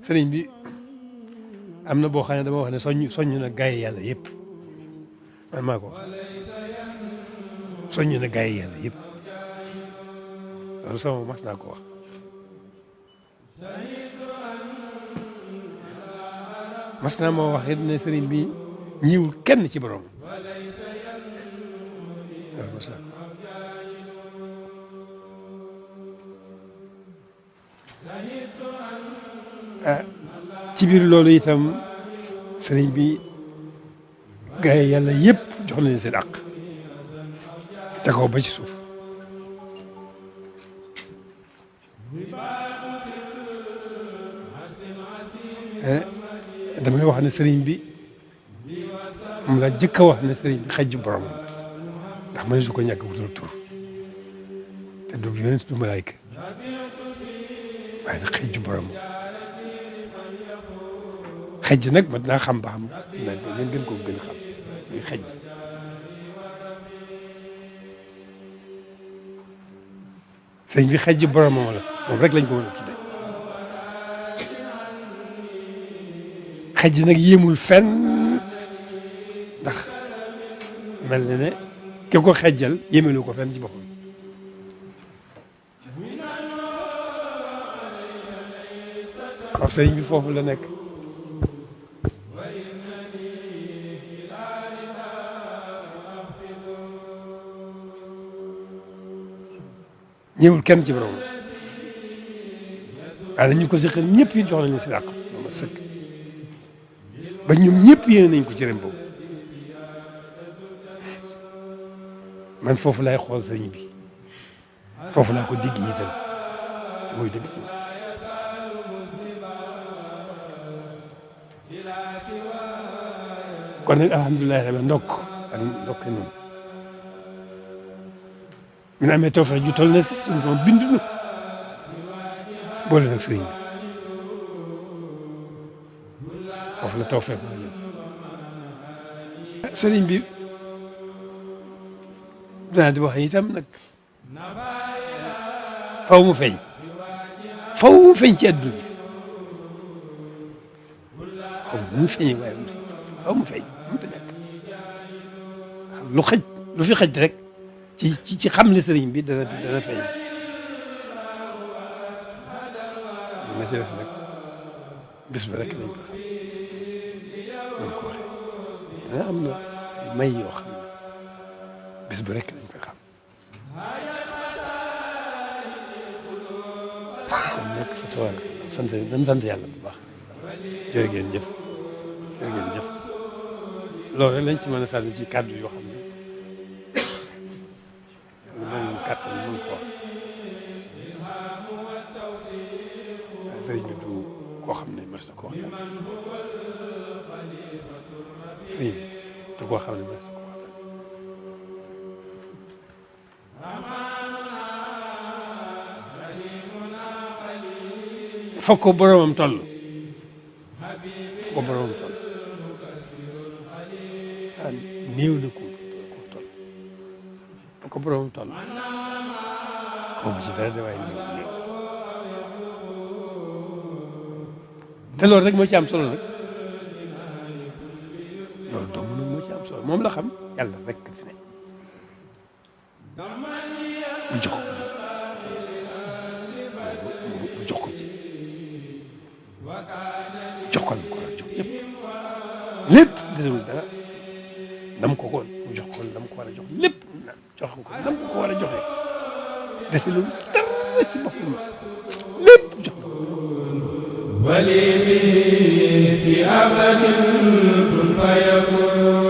sëriñ bi am na boo xam ne dama wax ne soññ na gaay yi yàlla yëpp man maa ko wax soññ na gaay yi yàlla yëpp loolu sama mas naa ko wax mas naa moo wax it ne sëriñ bi ñiiwul kenn ci borom loolu mas naa ko ci biir loolu itam sëriñ bi gaay yi yàlla yëpp jox nañu seen àq ca kaw ba ci suuf damay wax ne sëriñ bi moom laa jëkk a wax ne sëriñ bi xajju borom ndax mënees su ko ñàkk wutal tur te du yonent du malaayka waaye nag xajju borom xejj nag mat naa xam ba xam na ngeen gën koo gën a xam muy xejj sëriñ bi xejj boromam la moom rek lañ ko mën a tudde xejj nag yéemul fenn ndax mel na ne ki ko xejjal yéemelu ko fenn ci boppam waaw sëriñ bi foofu la nekk ñëwul kenn ci borom waaye dañu ko seqal ñëpp yi jox nañu si dàq moom ak sëkk ba ñoom ñëpp yéene nañ ko ci ren boobu man foofu laay xool sëriñ bi foofu laa ko digg ñi tam te mooy dëgg kon nag alhamdulilah rabbi ndokk ak ndokk noonu mi na amee tawfeex ju toll ne suñu moom bind nu boole nag sëriñ bi foofu la tawfeex ma yem sëriñ bi danaa di wax itam nag faw mu feeñ ci adduna bi xaw mu feeñ waaye faw mu feeñ mënut a ñàkk lu fi xëj rek ci xam ne sëriñ bi dana feeñ na ci des nag bis ba rek lañ ko xam noonu ko waxee dana am na may yoo xam ne bis ba rek lañ ko xam kon nag fa tawal dañ sant yàlla bu baax jërë ngeen jëf loolu rek lañ ci mën a sànni ci kàddu yoo xam ne moom kàttan mën ko wax sëriñ bi du koo xam ne mas na ko wax sëriñ bi du koo xam ne mas na ko wax foog ko boromam toll néew na ko toll foog ko boromam toll xaw ma ci dara de waaye néew te loolu rek moo ci am solo nag loolu dong nag moo ci am solo moom la xam yàlla rek fi ne mu jox ko ci jox ko la ko war a jox lépp desewul dara nam ko koon mu jox ko nam ko war a jox lépp jox ko nam ko war a joxe deselul dara ci boppam lépp jox ko wali fi abadin kun fayakun